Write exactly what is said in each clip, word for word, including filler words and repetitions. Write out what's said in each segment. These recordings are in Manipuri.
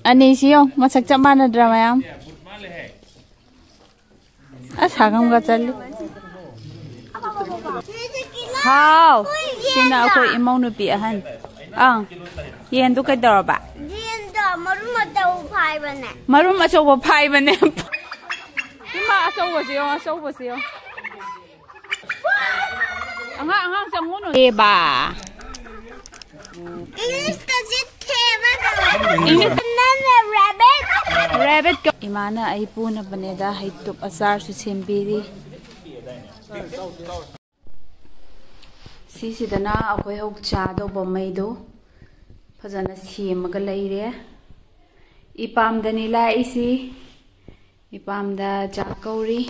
ꯑꯅꯤꯁꯤ ꯌꯦꯡꯉꯣ, ꯃꯁꯛ ꯆꯞ ꯃꯥꯟꯅꯗ꯭ꯔꯥ ꯃꯌꯥꯝ? ꯑꯁ, ꯍꯥꯒꯝꯒ ꯆꯜꯂꯤ꯫ ꯍꯥꯎ, ꯁꯤꯅ ꯑꯩꯈꯣꯏ ꯏꯃꯧ ꯅꯨꯄꯤ ꯑꯍꯟ꯫ ꯑꯪ, ꯌꯦꯟꯗꯨ ꯀꯩꯗꯧꯔꯕ? ꯌꯦꯟꯗꯣ ꯃꯔꯨꯝ ꯑꯆꯧꯕ ꯐꯥꯏꯕꯅꯦ꯫ ꯃꯔꯨꯝ ꯑꯆꯧꯕ ꯐꯥꯏꯕꯅꯦ꯫ ꯏꯃꯥ, ꯑꯆꯧꯕꯁꯦ ꯌꯦꯡꯉꯣ, ꯑꯆꯧꯕꯁꯦ ꯌꯦꯡꯉꯣ꯫ ꯑꯉꯥꯡ, ꯑꯉꯥꯡ ꯆꯪꯉꯨꯅꯨ꯫ ꯑꯦꯕꯥ꯫ English ꯇ ꯖꯤꯠ ꯊꯦꯕ ꯀꯧꯋꯦ꯫ English꯫ ꯅꯪꯅ rabbit꯫ Rabbit ꯀꯧ-, ꯏꯃꯥꯅ ꯑꯩ ꯄꯨꯅꯕꯅꯦꯗ ꯍꯩꯇꯨꯞ ꯑꯆꯥꯔꯁꯨ ꯁꯦꯝꯕꯤꯔꯤ꯫ ꯁꯤꯁꯤꯗꯅ ꯑꯩꯈꯣꯏ ꯍꯧꯖꯤꯛ ꯆꯥꯗꯧꯕ ꯃꯩꯗꯣ ꯐꯖꯅ ꯁꯦꯝꯃꯒ ꯂꯩꯔꯦ꯫ ꯏꯄꯥꯝꯗꯅꯤ ꯂꯥꯛꯏꯁꯤ꯫ ꯏꯄꯥꯝꯗ ꯆꯥꯛ ꯀꯧꯔꯤ꯫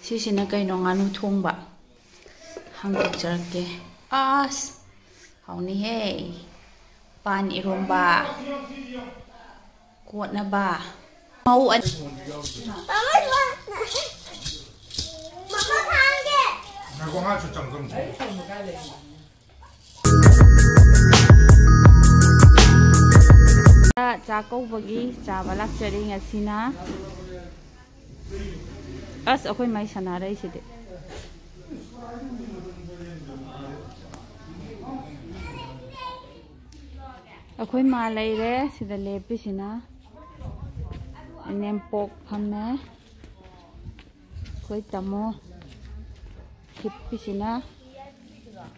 ꯁꯤꯁꯤꯅ ꯀꯩꯅꯣ? ꯉꯥꯅꯨ ꯊꯣꯡꯕ꯫ ꯍꯥꯡꯗꯣꯛꯆꯔꯛꯀꯦ꯫ ꯑꯁ! ꯍꯥꯎꯅꯤꯍꯦ꯫ ꯄꯥꯟ ꯏꯔꯣꯝꯕ꯫ ꯀꯣꯠꯅꯕ꯫ ꯃꯧ ꯑꯅꯤ꯫ ꯉꯥꯏꯈꯣ, ꯉꯥꯏꯈꯣ, ꯆꯪꯉꯛꯀꯅꯨ꯫ ꯆꯥꯛ ꯀꯧꯕꯒꯤ ꯆꯥꯕ ꯂꯥꯛꯆꯔꯤ ꯉꯁꯤꯅ꯫ ꯑꯁ, ꯑꯩꯈꯣꯏ ꯃꯩ ꯁꯥꯟꯅꯔꯛꯏꯁꯤꯗꯤ꯫ ꯑꯩꯈꯣꯏ ꯃꯥ ꯂꯩꯔꯦ ꯁꯤꯗ ꯂꯦꯞꯄꯤꯁꯤꯅ꯫ ꯏꯅꯦꯝꯄꯣꯛ ꯐꯝꯃꯦ꯫ ꯑꯩꯈꯣꯏ ꯇꯥꯃꯣ ꯍꯤꯞꯄꯤꯁꯤꯅ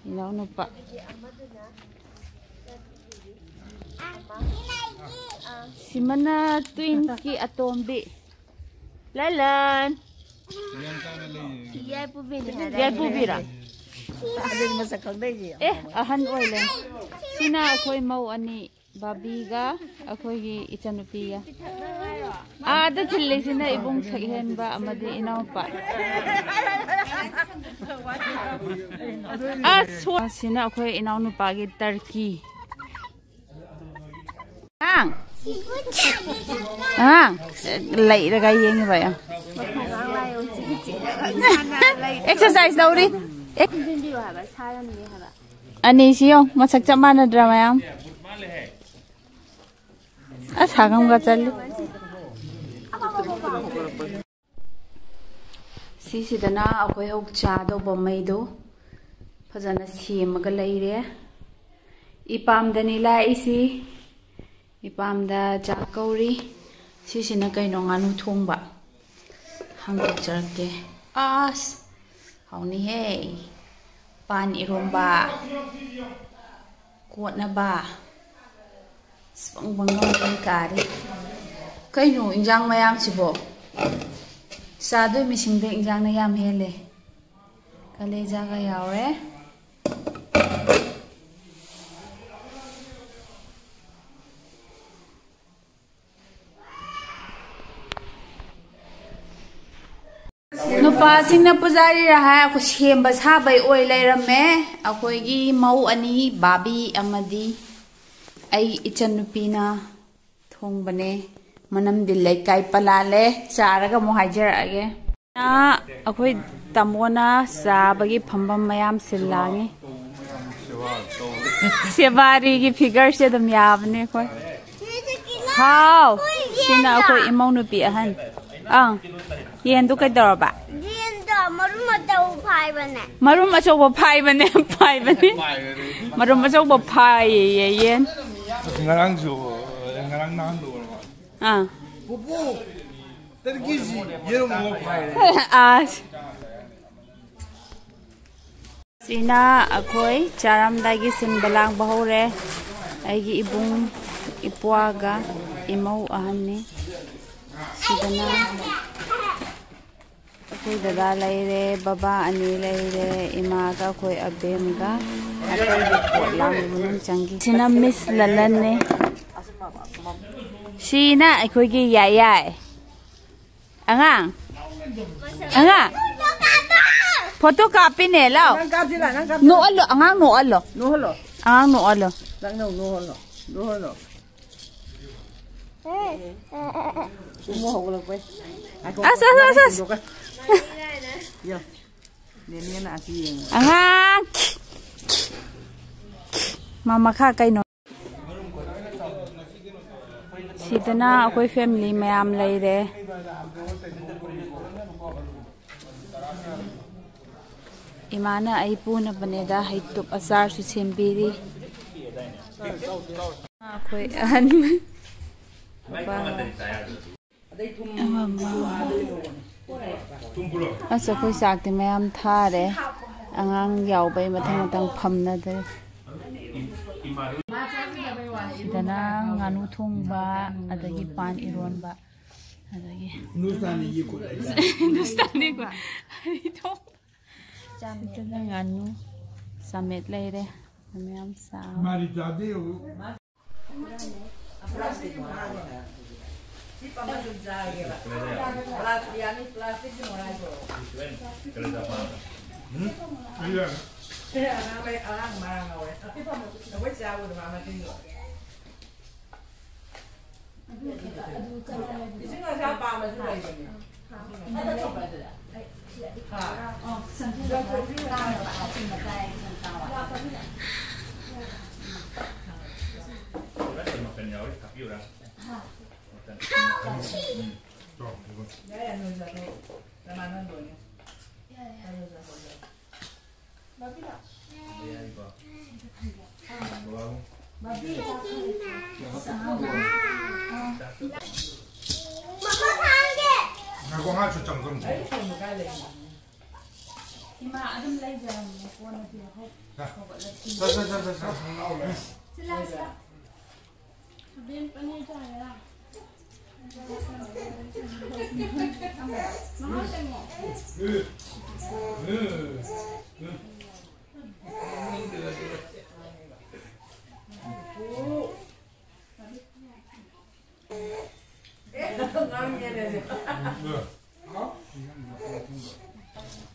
ꯏꯅꯥꯎꯅꯨꯄꯥ꯫ ꯁꯤꯃꯅ twins ꯀꯤ ꯑꯇꯣꯝꯕꯤ꯫ ꯂꯂꯟ꯫ ꯌꯥꯏꯄꯨꯕꯤꯅꯤ ꯍꯥꯏꯔꯦ꯫ ꯌꯥꯏꯄꯨꯕꯤꯔꯥ? ꯑꯗꯨꯗꯤ ꯃꯁꯛ ꯈꯪꯗꯣꯏꯁꯦ꯫ ꯑꯦ, ꯑꯍꯟ ꯑꯣꯏꯂꯦ꯫ ꯁꯤꯅ ꯑꯩꯈꯣꯏ ꯃꯧ ꯑꯅꯤ꯫ ꯕꯥꯕꯤꯒ ꯑꯩꯈꯣꯏꯒꯤ ꯏꯆꯟꯅꯨꯄꯤꯒ꯫ ꯑꯥꯗ ꯊꯤꯜꯂꯤꯁꯤꯅ ꯏꯕꯨꯡ ꯁꯛꯍꯦꯟꯕ ꯑꯃꯗꯤ ꯏꯅꯥꯎꯄꯥ꯫ ꯑꯁ, ꯁꯣ-, ꯁꯤꯅ ꯑꯩꯈꯣꯏ ꯏꯅꯥꯎꯅꯨꯄꯥꯒꯤ ꯇꯔꯀꯤ꯫ ꯑꯉꯥꯡ, ꯑꯉꯥꯡ, ꯂꯩꯔꯒ ꯌꯦꯡꯉꯤꯕ ꯌꯥ꯫ Exercise ꯇꯧꯔꯤ꯫ ꯑꯦ-, ꯑꯅꯤꯁꯤ ꯌꯦꯡꯉꯣ, ꯃꯁꯛ ꯆꯞ ꯃꯥꯟꯅꯗ꯭ꯔꯥ ꯃꯌꯥꯝ? ꯁꯥꯒꯝꯒ ꯆꯠꯂꯤ꯫ ꯁꯤꯁꯤꯗꯅ ꯑꯩꯈꯣꯏ ꯍꯧꯖꯤꯛ ꯆꯥꯗꯧꯕ ꯃꯩꯗꯣ ꯐꯖꯅ ꯁꯦꯝꯃꯒ ꯂꯩꯔꯦ꯫ ꯏꯄꯥꯝꯗꯅꯤ ꯂꯥꯛꯏꯁꯤ꯫ ꯏꯄꯥꯝꯗ ꯆꯥꯛ ꯀꯧꯔꯤ꯫ ꯁꯤꯁꯤꯅ ꯀꯩꯅꯣ? ꯉꯥꯅꯨ ꯊꯣꯡꯕ꯫ ꯍꯥꯡꯗꯣꯛꯆꯔꯛꯀꯦ꯫ ꯑꯁ! ꯍꯥꯎꯅꯤꯍꯦ꯫ ꯄꯥꯟ ꯏꯔꯣꯝꯕ꯫ ꯀꯣꯠꯅꯕ꯫ ꯑꯁ, ꯕꯪ ꯕꯪ ꯕꯪ ꯕꯪ ꯀꯥꯔꯤ꯫ ꯀꯩꯅꯣ ꯏꯟꯖꯥꯡ ꯃꯌꯥꯝꯁꯤꯕꯣ? ꯆꯥꯗꯣꯏ ꯃꯤꯁꯤꯡꯗ ꯏꯟꯖꯥꯡꯅ ꯌꯥꯝ ꯍꯦꯜꯂꯦ꯫ ꯀꯂꯦꯖꯥꯒ ꯌꯥꯎꯔꯦ꯫ ꯅꯨꯄꯥꯁꯤꯡꯅ ꯄꯨꯖꯥꯔꯤꯔ ꯍꯥꯏ ꯑꯩꯈꯣꯏ ꯁꯦꯝꯕ ꯁꯥꯕꯩ ꯑꯣꯏ ꯂꯩꯔꯝꯃꯦ꯫ ꯑꯩꯈꯣꯏꯒꯤ ꯃꯧ ꯑꯅꯤ, ꯕꯥꯕꯤ ꯑꯃꯗꯤ ꯑꯩ ꯏꯆꯟꯅꯨꯄꯤꯅ ꯊꯣꯡꯕꯅꯦ꯫ ꯃꯅꯝꯗꯤ ꯂꯩꯀꯥꯏ ꯄꯂꯥꯜꯂꯦ꯫ ꯆꯥꯔꯒ ꯑꯃꯨꯛ ꯍꯥꯏꯖꯔꯛꯑꯒꯦ꯫ ꯑꯩꯈꯣꯏ ꯇꯥꯃꯣꯅ ꯆꯥꯕꯒꯤ ꯐꯝꯐꯝ ꯃꯌꯥꯝꯁꯦ ꯂꯥꯡꯉꯤ꯫ ꯁꯦꯕꯥꯔꯤꯒꯤ figureꯁꯦ ꯑꯗꯨꯝ ꯌꯥꯕꯅꯦ ꯑꯩꯈꯣꯏ꯫ ꯍꯥꯎ! ꯁꯤꯅ ꯑꯩꯈꯣꯏ ꯏꯃꯧ ꯅꯨꯄꯤ ꯑꯍꯟ꯫ ꯑꯪ꯫ ꯌꯦꯟꯗꯨ ꯀꯩꯗꯧꯔꯕ? ꯌꯦꯟꯗꯣ ꯃꯔꯨꯝ ꯑꯆꯧꯕ ꯐꯥꯏꯕꯅꯦ꯫ ꯃꯔꯨꯝ ꯑꯆꯧꯕ ꯐꯥꯏꯕꯅꯦ, ꯐꯥꯏꯕꯅꯦ꯫ ꯃꯔꯨꯝ ꯑꯆꯧꯕ ꯐꯥꯏꯌꯦ ꯌꯦꯟ꯫ ꯉꯔꯥꯡꯁꯨ, ꯉꯔꯥꯡ ꯅꯍꯥꯟꯗꯣ ꯑꯣꯏꯔ ꯃꯥꯜꯂꯦ꯫ ꯑꯥ꯫ ꯄꯨꯄꯨ, ꯇꯔꯀꯤꯁꯤ ꯌꯦꯔꯨꯝ ꯑꯃ ꯐꯥꯏꯔꯦ꯫ ꯑꯥ꯫ ꯁꯤꯅ ꯑꯩꯈꯣꯏ ꯆꯥꯔꯝꯗꯥꯏꯒꯤ ꯁꯤꯟꯕ ꯂꯥꯡꯕ ꯍꯧꯔꯦ꯫ ꯑꯩꯒꯤ ꯏꯕꯨꯡ, ꯏꯄ꯭ꯋꯥꯒ ꯏꯃꯧ ꯑꯍꯟꯅꯤ꯫ ꯁꯤꯗꯅ ꯑꯩꯈꯣꯏ ꯗꯗꯥ ꯂꯩꯔꯦ, ꯕꯕꯥ ꯑꯅꯤ ꯂꯩꯔꯦ, ꯏꯃꯥꯒ ꯑꯩꯈꯣꯏ ꯑꯕꯦꯝꯒ꯫ ꯑꯇꯩꯗꯤ ꯄꯣꯠ ꯂꯥꯡꯕ ꯃꯅꯨꯡ ꯆꯪꯈꯤ꯫ ꯁꯤꯅ ꯃꯤꯁ ꯂꯂꯟꯅꯦ꯫ ꯁꯤꯅ ꯑꯩꯈꯣꯏꯒꯤ ꯌꯥꯏ ꯌꯥꯏ꯫ ꯑꯉꯥꯡ꯫ ꯑꯉꯥꯡ꯫ ꯐꯣꯇꯣ ꯀꯥꯞꯄꯤꯅꯦ, ꯂꯥꯎ꯫ ꯅꯪ ꯀꯥꯞꯁꯤꯂꯥ, ꯅꯪ ꯀꯥꯞꯁꯤꯂꯥ꯫ ꯅꯣꯛꯍꯜꯂꯣ, ꯑꯉꯥꯡ ꯅꯣꯛꯍꯜꯂꯣ꯫ ꯅꯣꯛꯍꯜꯂꯣ꯫ ꯑꯉꯥꯡ ꯅꯣꯛꯍꯜꯂꯣ꯫ ꯅꯪ ꯅꯣꯛꯍꯜꯂꯣ, ꯅꯣꯛꯍꯜꯂꯣ꯫ ꯁꯨꯝ ꯍꯧꯒꯠꯂꯛꯄꯩ꯫ ꯑꯁ, ꯑꯁ, ꯑꯁ, ꯑꯁ꯫ ꯌꯣ꯫ ꯅꯦꯅꯦꯅ ꯑꯁꯤ ꯌꯦꯡꯉꯣ꯫ ꯑꯉꯥꯡ꯫ ꯃꯥ ꯃꯈꯥ ꯀꯩꯅꯣ? ꯁꯤꯗꯅ ꯑꯩꯈꯣꯏ ꯐꯦꯃꯤꯂꯤ ꯃꯌꯥꯝ ꯂꯩꯔꯦ꯫ ꯏꯃꯥꯅ ꯑꯩ ꯄꯨꯅꯕꯅꯦꯗ ꯍꯩꯇꯨꯞ ꯑꯆꯥꯔꯁꯨ ꯁꯦꯝꯕꯤꯔꯤ꯫ ꯑꯩꯈꯣꯏ ꯑꯍꯟ꯫ ꯑꯁ, ꯑꯩꯈꯣꯏ ꯆꯥꯛꯇꯤ ꯃꯌꯥꯝ ꯊꯥꯔꯦ꯫ ꯑꯉꯥꯡ ꯌꯥꯎꯕꯩ ꯃꯊꯪ ꯃꯊꯪ ꯐꯝꯅꯗ꯭ꯔꯦ꯫ ꯁꯤꯗꯅ ꯉꯥꯅꯨ ꯊꯣꯡꯕ, ꯑꯗꯒꯤ ꯄꯥꯟ ꯏꯔꯣꯟꯕ, ꯑꯗꯒꯤ ꯍꯤꯟꯗꯨꯁꯇꯥꯅꯤꯀꯣ꯫ ꯁꯤꯗꯅ ꯉꯥꯅꯨ ꯆꯥꯃꯦꯠ ꯂꯩꯔꯦ꯫ ꯃꯌꯥꯝ ꯆꯥꯕ꯫ ꯃꯥꯗꯤ ꯆꯥꯗꯦ꯫ ꯏꯁꯤꯡ ꯑꯁꯥꯕ ꯄꯥꯝꯃꯁꯨ ꯂꯩꯕꯅꯦ꯫ ꯌꯥꯏ, ꯌꯥꯏ, ꯅꯣꯏꯁꯨ ꯑꯗꯨ ꯅꯃꯥꯟꯅꯕ ꯂꯣꯏꯅ꯫ ꯉꯥꯏꯈꯣ, ꯉꯥꯏꯍꯥꯛꯁꯨ ꯆꯪꯉꯛꯀꯅꯨ꯫ ꯏꯃꯥ ꯑꯗꯨꯝ ꯂꯩꯖꯔꯝꯃꯣ, ꯀꯣꯟꯅ ꯄꯤꯔꯛꯑꯣ꯫ ꯍꯧꯒꯠꯂꯁꯤ꯫ ꯆꯠ, ꯆꯠ, ꯆꯠ, ꯆꯠ, ꯆꯠ꯫ ꯁꯤꯂꯥ, ꯁꯤꯂꯥ꯫ ꯕꯦꯟ ꯄꯅꯤꯔ ꯆꯥꯒꯦꯔꯥ? ꯃꯍꯥꯎ ꯇꯪꯉꯣ꯫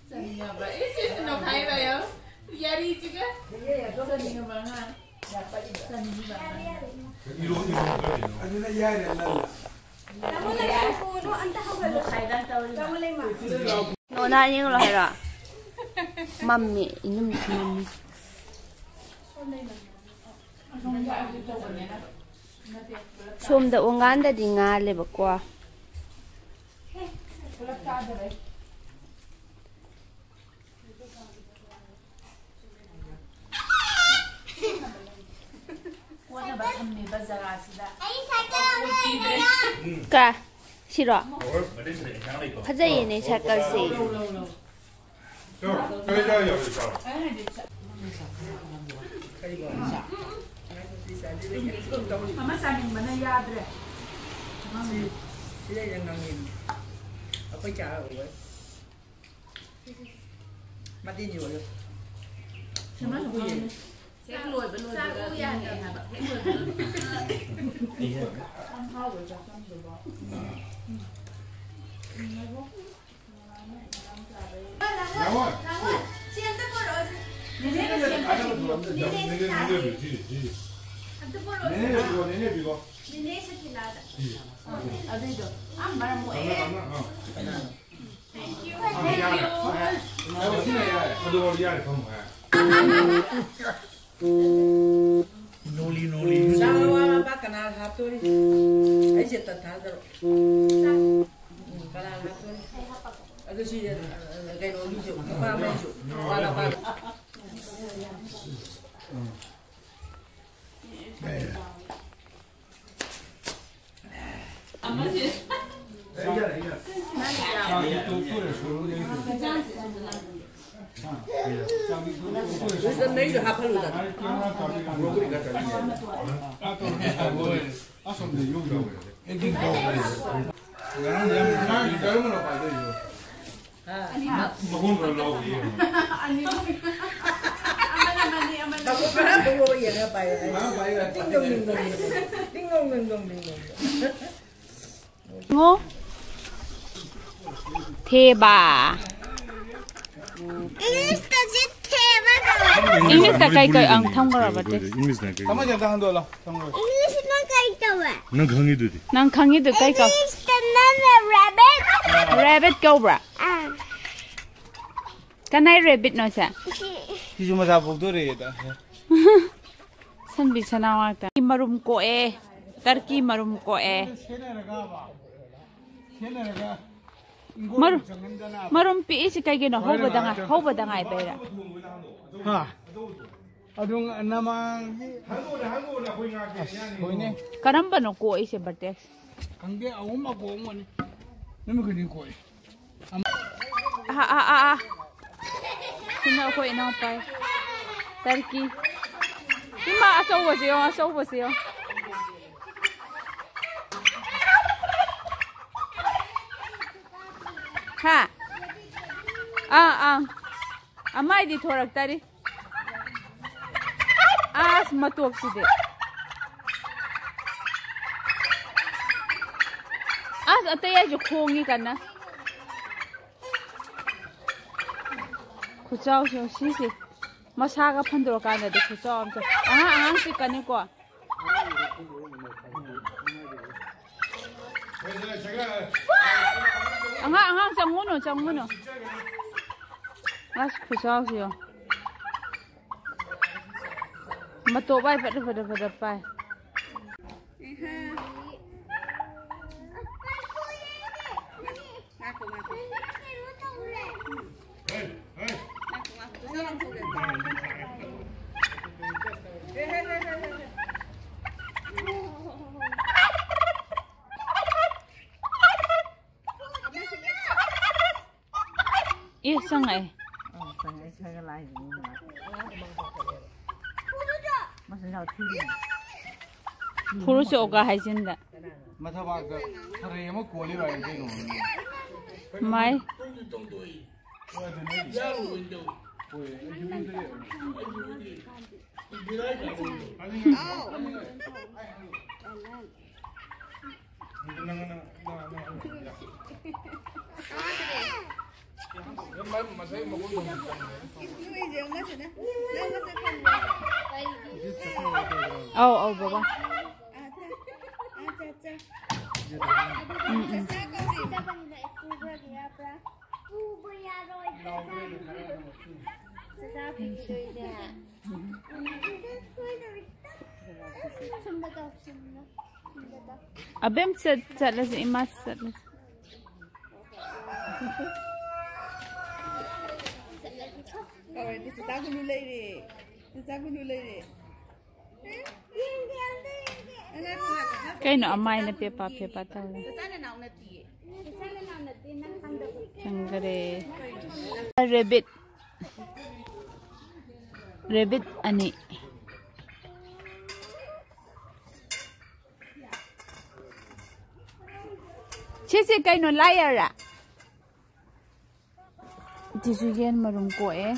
ꯆꯠꯅꯤꯡꯉꯕ? ꯏꯁ, ꯏꯁ, ꯅꯣꯛꯈꯥꯏꯔꯣ꯫ ꯌꯥꯔꯤꯁꯤꯒ꯫ ꯆꯠꯅꯤꯡꯉꯕ ꯑꯉꯥꯡ꯫ ꯆꯠꯅꯤꯡꯉꯤꯕ ꯑꯉꯥꯡ꯫ ꯑꯗꯨꯅ ꯌꯥꯔꯦ, ꯂꯜꯂ꯫ ꯇꯥꯃꯣ ꯂꯩꯃ꯫ ꯅꯣꯛꯈꯥꯏꯗꯅ ꯇꯧꯔꯤꯕ꯫ ꯇꯥꯃꯣ ꯂꯩꯃ꯫ ꯅꯣꯅꯥ ꯌꯦꯡꯉꯨꯔꯣ ꯍꯥꯏꯔꯣ? ꯃꯝꯃꯦ, ꯏꯅꯨꯝ ꯃꯝꯃꯦ꯫ ꯁꯣꯝꯗ ꯑꯣꯡꯒꯥꯟꯗꯗꯤ ꯉꯥꯜꯂꯦꯕꯀꯣ꯫ ꯀꯣꯠꯅꯕ ꯊꯝꯃꯤꯕ ꯖꯒꯥꯁꯤꯗ ꯀꯣꯠꯄꯤꯗ꯭ꯔꯦ꯫ ꯀ ꯁꯤꯔꯣ? ꯐꯖꯩꯌꯦꯅꯦ ꯁꯥꯏꯀꯜꯁꯦ꯫ ꯂꯧ, ꯂꯧ, ꯂꯧ, ꯂꯧ꯫ ꯀꯔꯤ ꯀꯔꯤ ꯌꯥꯎꯔꯤ ꯆꯥꯔꯣ? ꯑꯃ ꯆꯥꯅꯤꯡꯕꯅ ꯌꯥꯗ꯭ꯔꯦ꯫ ꯁꯤ, ꯁꯤꯗꯩꯗ ꯉꯥꯡꯉꯤꯅꯤ꯫ ꯑꯩꯈꯣꯏ ꯆꯥꯔ ꯑꯣꯏ꯫ ꯃꯗꯤꯅꯤ ꯑꯣꯏꯌꯣ꯫ ꯁꯤꯃꯁꯨ ꯀꯨꯏꯔꯦ꯫ ꯍꯦꯛ ꯂꯣꯏꯕ ꯂꯣꯏꯕꯒ ꯏꯪꯉꯛꯑꯦ ꯍꯥꯏꯕ꯫ ꯍꯦꯛ ꯂꯣꯏꯕ ꯂꯣꯏꯕꯒ꯫ ꯌꯥꯝ ꯍꯥꯎꯕ ꯆꯥꯛꯁꯪꯗꯨꯕꯣ꯫ ꯑꯗꯨꯏꯗꯣ ꯌꯥꯝ ꯃꯔꯝ ꯃꯣꯛꯑꯦ꯫ ꯌꯥꯔꯦ꯫ ꯌꯥꯔꯦ꯫ ꯑꯗꯨ ꯌꯥꯔꯦ, ꯐꯝꯃꯣ, ꯌꯥꯔꯦ꯫ ꯅꯣꯂꯤ, ꯅꯣꯂꯤ꯫ ꯆꯥꯛ ꯑꯋꯥ ꯑꯄꯥ ꯀꯅꯥ ꯍꯥꯞꯇꯣꯔꯤ? ꯑꯩꯁꯦ ꯇꯠꯊꯥꯗꯔꯣ? ꯎꯝ, ꯀꯅꯥ ꯍꯥꯞꯇꯣꯔꯤ? ꯑꯗꯨ ꯁꯤ, ꯑ, ꯀꯩꯅꯣꯒꯤꯁꯨ, ꯅꯨꯄꯥ ꯑꯃꯒꯤꯁꯨ, ꯅꯋꯥ ꯅꯄꯥꯗꯣ꯫ ꯃꯈꯣꯡ ꯈꯔ ꯂꯥꯎꯕ ꯌꯦꯡꯉꯣ꯫ ꯃꯈꯣꯡ ꯈꯔ ꯄꯨꯡꯂꯣ ꯌꯦꯡꯉ ꯄꯥꯏꯔꯦ꯫ ꯃꯥ ꯄꯥꯏꯔꯦ꯫ ꯇꯤꯡ ꯇꯣꯡ, ꯇꯤꯡ ꯇꯣꯡ, ꯇꯤꯡ ꯇꯣꯡ, ꯇꯤꯡ ꯇꯣꯡ, ꯇꯤꯡ ꯇꯣꯡ꯫ ꯉꯣ꯫ ꯊꯦꯕ꯫ ꯏꯪꯂꯤꯁꯇꯁꯨ ꯊꯦꯕ ꯀꯧꯋꯦ꯫ ꯏꯪꯂꯤꯁꯇ ꯀꯩ ꯀꯧ? ꯑꯪ, ꯊꯝꯈ꯭ꯔꯕ ꯇꯦ꯫ ꯏꯪꯂꯤꯁꯅ ꯀꯩ? ꯊꯝꯃꯒꯦ, ꯑꯝꯇ ꯍꯟꯗꯣꯛꯍꯜꯂꯣ꯫ ꯊꯝꯈ꯭ꯔꯣ꯫ ꯏꯪꯂꯤꯁꯅ ꯀꯩ ꯀꯧꯋꯦ? ꯅꯪ ꯈꯪꯉꯤꯗꯨꯗꯤ꯫ ꯅꯪ ꯈꯪꯉꯤꯗꯨ ꯀꯩ ꯀꯧ? ꯏꯪꯂꯤꯁꯇꯅꯅꯦ rabbit꯫ Rabbit ꯀꯧꯕ꯭ꯔꯥ? ꯑꯥ꯫ ꯀꯅꯥꯏ rabbitꯅꯣ ꯁꯦ? ꯁꯤ꯫ ꯁꯤꯁꯨ ꯃꯆꯥ ꯄꯣꯛꯇꯣꯔꯦꯗ꯫ ꯁꯟꯕꯤ ꯁꯅꯥ ꯉꯥꯛꯇ꯫ ꯃꯔꯨꯝ ꯀꯣꯛꯑꯦ꯫ ꯇꯔꯀꯤ ꯃꯔꯨꯝ ꯀꯣꯛꯑꯦ꯫ ꯁꯦꯟꯅꯔꯒꯕ? ꯁꯦꯟꯅꯔꯒ ꯏꯪꯈꯣꯜ ꯃꯔꯨꯝ, ꯆꯪꯍꯟꯗꯅ꯫ ꯃꯔꯨꯝ ꯄꯤꯛꯏꯁꯤ ꯀꯩꯒꯤꯅꯣ? ꯍꯣꯏꯅꯦ, ꯍꯧꯕꯗ ꯉꯥꯏ-, ꯉꯥꯏꯍꯥꯛꯇꯪ꯫ ꯍꯧꯕꯗ ꯉꯥꯏꯕꯩꯔꯥ? ꯍꯥ? ꯑꯗꯨ ꯅꯃꯥꯡꯒꯤ꯫ ꯑꯁ, ꯍꯣꯏꯅꯦ꯫ ꯀꯔꯝꯕꯅꯣ ꯀꯣꯛꯏꯁꯦ vertex? ꯈꯪꯗꯦ, ꯑꯍꯨꯝ ꯑꯀꯣꯛ ꯑꯃꯅꯤ꯫ ꯅꯨꯃꯤꯠ ꯈꯨꯗꯤꯡ ꯀꯣꯛꯏ꯫ ꯑꯥ, ꯑꯥ, ꯑꯥ, ꯑꯥ꯫ ꯁꯤꯅ ꯑꯩꯈꯣꯏ ꯏꯅꯥꯎꯄꯥꯏ ꯇꯔꯀꯤ꯫ ꯏꯃꯥ, ꯑꯆꯧꯕꯁꯦ ꯌꯦꯡꯉꯣ, ꯑꯆꯧꯕꯁꯦ ꯌꯦꯡꯉꯣ꯫ ꯍꯥ? ꯑꯥ, ꯑꯥ꯫ ꯑꯃꯥꯏꯗꯤ ꯊꯣꯔꯛꯇꯔꯤ꯫ ꯑꯁ, ꯃꯇꯣꯛꯁꯤꯗꯤ꯫ ꯑꯁ, ꯑꯇꯩ ꯑꯩꯁꯨ ꯈꯣꯡꯉꯤ ꯀꯟꯅ꯫ ꯈꯨꯆꯥꯎꯁꯦ ꯁꯤꯁꯦ꯫ ꯃꯁꯥꯒ ꯐꯟꯗꯣꯔꯀꯥꯟꯗꯗꯤ ꯈꯨꯆꯥꯎ ꯑꯃ ꯆꯥꯎ-, ꯑꯉꯥꯡ, ꯑꯉꯥꯡ ꯆꯤꯛꯀꯅꯤꯀꯣ꯫ ꯑꯉꯥꯡ, ꯑꯉꯥꯡ ꯆꯪꯉꯨꯅꯨ, ꯆꯪꯉꯨꯅꯨ꯫ ꯑꯁ, ꯈꯨꯆꯥꯎꯁꯤ ꯌꯦꯡꯉꯣ꯫ ꯃꯇꯣꯞ ꯚꯥꯏ ꯐꯠ ꯐꯠ ꯐꯠ ꯐꯠ ꯄꯥꯏ꯫ ꯑꯦ, ꯆꯪꯉꯛꯑꯦ꯫ ꯑꯣ, ꯆꯪꯉꯛꯑꯦ, ꯈꯔ ꯈꯔ ꯂꯥꯛꯏꯁꯤꯅꯤ꯫ ꯃꯆꯤꯟꯖꯥꯛ ꯊꯤꯔꯤꯅꯤ꯫ ꯐꯨꯔꯨꯆꯣꯛꯒ ꯍꯥꯏꯖꯤꯟꯗ꯫ ꯃꯊꯕꯥꯛꯇ ꯈꯔꯩ ꯑꯃ ꯀꯣꯜꯂꯤꯕ ꯍꯥꯏ ꯀꯩꯅꯣ? ꯃꯥꯏ꯫ ꯑꯧ, ꯑꯧ, ꯕꯕꯥ꯫ ꯎꯝ, ꯎꯝ꯫ ꯑꯕꯦꯝ ꯆꯠ ꯆꯠꯂꯁꯦ, ꯏꯃꯥ ꯆꯠꯂꯁꯦ꯫ ꯆꯥꯒꯨꯂꯨ ꯂꯩꯔꯦ꯫ ꯆꯥꯒꯨꯂꯨ ꯂꯩꯔꯦ꯫ ꯀꯩꯅꯣ ꯑꯃꯥꯏꯅ ꯄꯦꯄꯥ ꯄꯦꯄꯥ ꯇꯧꯔꯦ꯫ ꯆꯪꯈꯔꯦ꯫ ꯔꯦꯕꯤꯠ꯫ ꯔꯦꯕꯤꯠ ꯑꯅꯤ꯫ ꯁꯤꯁꯦ ꯀꯩꯅꯣ, ꯂꯥꯏꯌꯔꯔꯥ? ꯁꯤꯁꯨ ꯌꯦꯟ ꯃꯔꯨꯝ ꯀꯣꯛꯑꯦ꯫